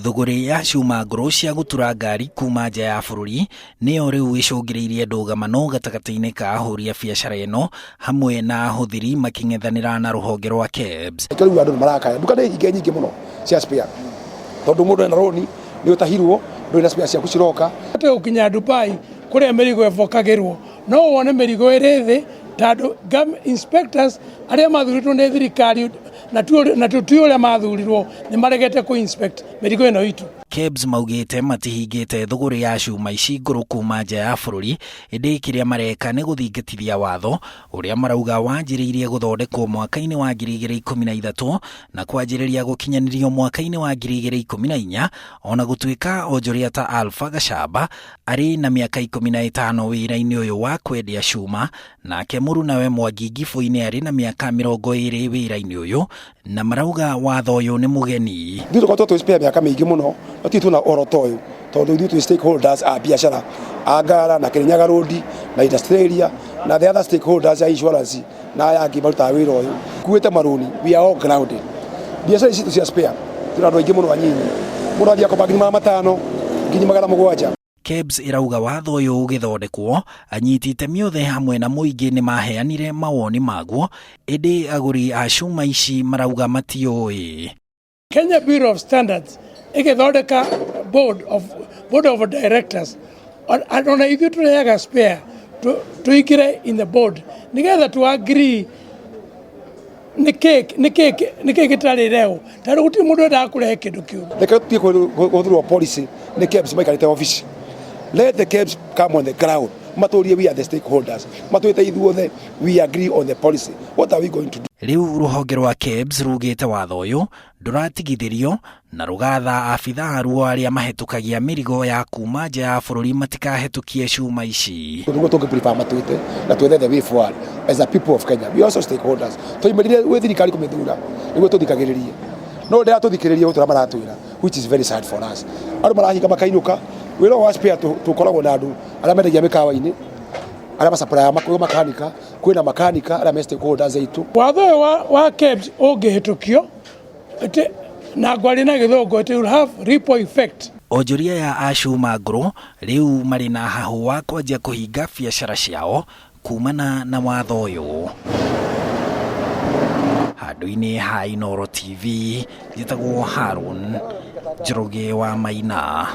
Thũgũrĩ ya cuma ngũrũ cia gũtura ngari kuma nja ya bũrũri nĩyo rĩu ĩcũngĩrĩirie ndũgamano gatagatĩ-inĩ ka ahũri a biacara ĩno hamwe na ahũthĩri makĩng'ethanĩra na rũhonge rwa KEBS. Rĩu andũ nĩ marakaya, nduka nĩ hinge nyingĩ mũno cia spare tondũ mũndũ ena rũni nĩ ũtahirwo, ndũrĩ na spare ciaku ciroka. Gũkinya Dubai kũrĩa mĩrigo ĩbokagĩrwo no wone mĩrigo ĩrĩ thĩ tondũ inspectors arĩa mathurĩtwo nĩ thirikari na ti ũrĩa mathurirwo nĩ maregete kũ inspect mĩrigo ĩno itũ. KEBS maugĩte matihingĩte thũgũrĩ ya cuma ici ngũrũ kuma nja ya bũrũri, ĩndĩ kĩrĩa mareka nĩ gũthingatithia watho ũrĩa marauga wanjĩrĩirie gũthondekwo mwaka-inĩ wa 2013 na kwanjĩrĩria gũkinyanĩrio mwaka-inĩ wa 2014, ona gũtuĩka onjoria ta Alpha Gachamba arĩ na mĩaka 15 wĩra-inĩ ũyũ wa kwendia cuma, nake mũrunawe Mwangi Ngibũ-inĩ arĩ na mĩaka 20 wĩra-inĩ ũyũ, na marauga watho ũyũ nĩ mũgeni. Ithuĩ tũkoretwo twĩ spare mĩaka mĩingĩ mũno, no ti twĩna ũhoro ta ũyũ tondũ ithuĩ twĩ stakeholders a biacara a Ngara na Kirinyaga Road na industrial area na the other stakeholders a insurance na aya angĩ marutaga wĩra ũyũ kuĩte marũni, we are all grounded. Biacara ici citũ cia spare twĩna andũ aingĩ mũno anyinyi, mũndũ athiĩ akomba ngiri 500, ngiri 700. KEBS ĩrauga watho ũyũ ũgĩthondekwo, anyiti itemi othe hamwe na mũingĩ nĩ maheanire mawoni maguo, ĩndĩ agũri a cuma ici marauga matiũĩ. Kenya Bureau of Standards ĩgĩthondeka board of directors, ona ithuĩ tũrehaga spare tũingĩre in the board nĩgetha tu agree nĩkĩ gĩtarĩ reo, tondũ gũtirĩ mũndũ wendaga kũrehe kĩndũ kĩũru. Reke tũtige kũhũthĩrwo policy nĩ KEBS maikarĩte obici. Let the KEBS come on the ground, matũrie we are the stakeholders, matwĩte ithuothe, we agree on the policy. What are we going to do? Rĩu rũhonge rwa KEBS rugĩte watho ũyũ ndũratigithĩrio na rũgatha abithaa aruo arĩa mahĩtũkagia mĩrigo ya kuma nja ya bũrũri matikahĩtũkie cuma ici. Nĩguo tũngĩ prefer matwĩte na twethe the way forward as a people of Kenya. We are also stakeholders. Twaimĩrire gwĩ thirikari kũmĩthura nĩguo tũthikagĩrĩrie, no ndĩratũthikĩrĩria gũtũra maratwĩra, which is very sad for us. Andũ marahinga makainũka. Wĩra ũyũ wa spare tũkoragwo na andũ arĩa mendagia mĩkawa-inĩ, arĩa macaprayaga makwĩ makanika, kwĩna makanika arĩa me stakeholders aitũ. Watho ũyũ wa KEBS ũngĩhĩtũkio na ngwaria na Gĩthũngũ, it will have ripple effect. Onjoria ya a cuma ngũrũ rĩu marĩ na hahũ wa kwanjia kũhinga biacara ciao kumana na watho ũyũ. Handũ-inĩ ha Inooro TV, njĩtagwo Harun Njoroge wa Maina.